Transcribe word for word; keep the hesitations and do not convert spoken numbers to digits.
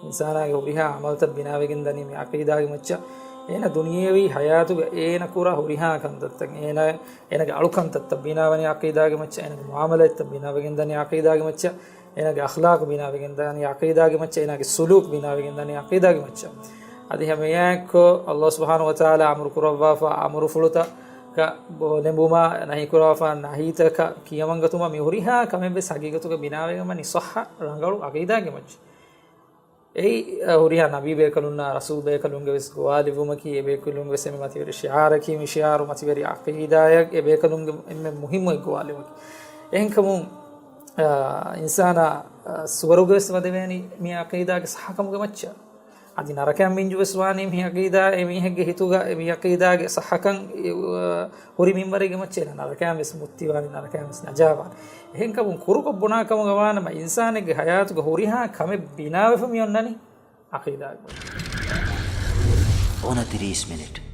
އިންސާނާގެ ހުރިހާ ޢަމަލުތައް ބިނާވެގެން ދަނީ މި ޢަޤީދާގެ މައްޗަށް. އޭނަ ދުނިޔެވީ ޙަޔާތުގަ އޭނަ ކުރާ ހުރިހާ ކަންތައްތައް، އޭނަ، އޭނަގެ އަޅުކަންތައްތައް ބިނާވަނީ ޢަޤީދާގެ މައްޗަށް، އޭނަގެ މުޢާމަލާތްތައް ބިނާވެގެން ދަނީ ޢަޤީދާގެ މައްޗަށް، އޭނަގެ އަޚްލާޤު ބިނާވެގެން ދަނީ ޢަޤީދާގެ މައްޗަށް، އޭނާގެ ސުލޫކު ބިނާވެގެން ދަނީ ޢަޤީދާގެ މައްޗަށް. އަދި ހަމައެއާއެއްކޮށް ﷲ ސުބްޙާނަހޫ ވަތަޢާލާ އަމުރު ކުރައްވާފަ އަމުރުފުޅުތަކަށް ބޯ ލެނބުމާ، ނަހީ ކުރައްވާފަ ނަހީތަކަށް ކިޔަމަންގަތުމާ، މި ހުރިހާ ކަމެއްވެސް ޙަޤީޤަތުގަ ބިނާވެގެން ވަނީ ޞައްޙަ ރަނގަޅު ޢަޤީދާގެ މައްޗަށް. އެއީ، އަ، ހުރިހާ ނަބީ ބޭކަލުންނާ ރަސޫލް ބޭކަލުންގެ ވެސް ގޮވާލެއްވުމަކީ، އެ ބޭކަލުންގެ ވެސް އެންމެ މަތިވެރި ޝިޢާރަކީ، މި ޝިޢާރު މަތިވެރި ޢަޤީދާއަށް އެ ބޭކަލުންގެ އެންމެ މުހިއްމު އެއް ގޮވާލެއްވުމަކީ. އެހެންކަމުން، އަ، އިންސާނާ، އަ، ސުވަރުގެ ވެސް ވަދެވޭނީ މި ޢަޤީދާގެ ޞައްޙަކަމުގެ މައްޗަށް. އަދި ނަރަކައަށް މިންޖު ވެސް ވާނީ މި ޢަޤީދާ، އެ މީހެއްގެ ހިތުގަ އެ މި ޢަޤީދާގެ ޞައްޙަކަން، އެ، އަ، ހުރި މިންވަރެއްގެ މައްޗަށް ނަރަކައިން ވެސް މުއްތިވާނެ، ނަރަކައިން ވެސް ނަޖާވާނެ. އެހެންކަމުން ކުރުކޮށް ބުނާ ކަމުގަ ވާނަމަ، އިންސާނެއްގެ ޙަޔާތުގަ ހުރިހާ ކަމެއް ބިނާވެފަ މި އޮންނަނީ ޢަޤީދާގެ ބައި. އޮނަތިރީސް މިނިޓް.